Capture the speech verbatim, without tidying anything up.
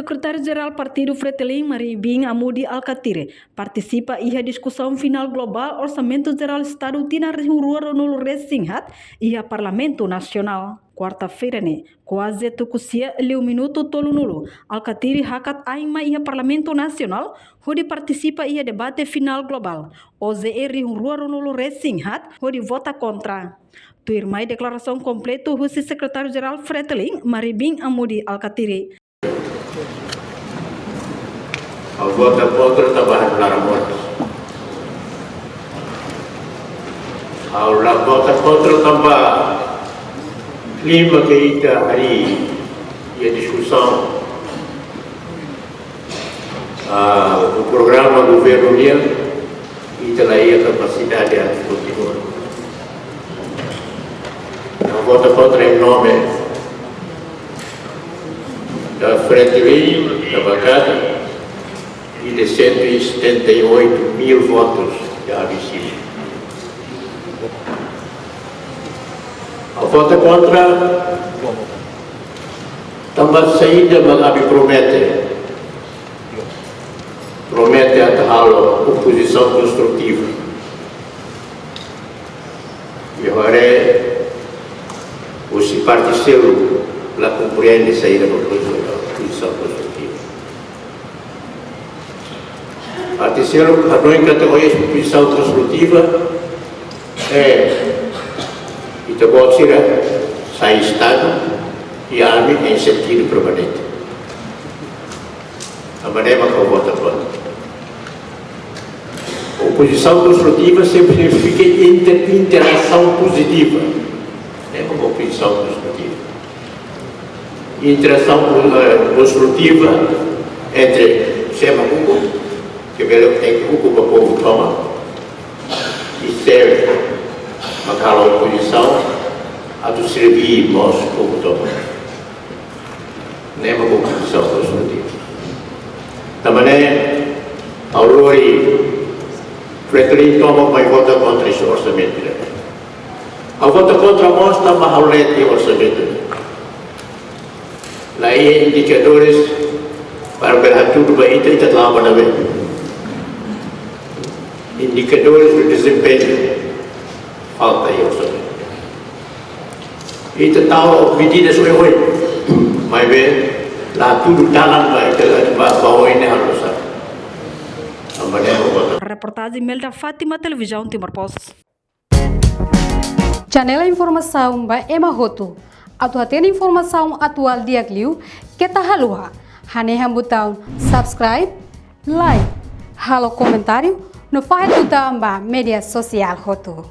Sekretáriu-Jerál Partidu Fretilin, Mari Bin Amudi Alkatiri, partisipa iha diskusaun finál globál Orsamentu Jerál Estadu tinan rihun rua ruanulu resin haat iha Parlamentu Nasionál. Kuarta-feira ne'e, kuaze tuku sia liu minutu tolunulu, Alkatiri hakat ain mai iha Parlamentu Nasionál hodi partisipa iha debate finál globál O J E rihun rua ruanulu resin haat hodi vota kontra. Tuirmai deklarasaun kompletu husi Sekretáriu-Jerál Fretilin, Mari Bin Amudi Alkatiri. Ha'u vota kontra tanba ha'u la moras. Ha'u la vota kontra tanba klima ke ita harii iha diskusaun, ah, o programa governu nian, ita la iha kapasidade atu kontinua. Ha'u vota kontra em nome da Fretilin, da bancada, e de cento e setenta e oito mil votos de A B C. Ha'u vota kontra tanba saida mak ami promete. Promete atu halo opozisaun konstrutiva. I agora, husi parte seluk la komprende saida mak opozisaun konstrutiva. Parte seluk hanoin katak ohin opozisaun konstrutiva, eh, ita-boot sira sai Estadu, i ami em sentidu permanente. Tanba ne'e mak ha'u vota kontra. Opozisaun konstrutiva sempre signifika inter-, interasaun pozitiva. Ne'e mak opozisaun konstrutiva. Interasaun, eh, konstrutiva entre sé mak ukun, ke bele tenke ukun ba povu tomak, i sé mak halo opozisaun atu serve mós povu tomak. Ne'e mak opozisaun konstrutiva. Tanba ne'e, ha'u lori Fretilin tomak mai vota kontra esse orsamentu. Ha'u vota kontra mós tanba ha'u lee tiha orsamentu. La iha indikadores para bele hatudu ba ita, ita la'o ba ne'ebé. Indikadores de desempenho falta iha orsamentu. Ita tau medidas oioin, maibé la hatudu dalan ba ita, ba, ba oin ne'e halo sá. Tanba ne'e ha'u vota. Reportajen Melda Fátima, Televizaun Timor Post. Janela informasaun ba ema hotu. Atu hatene informasaun atuál di'ak liu, keta haluha hanehan butaun subscribe, like, halo komentáriu no fahe tutan ba média sosiál hotu.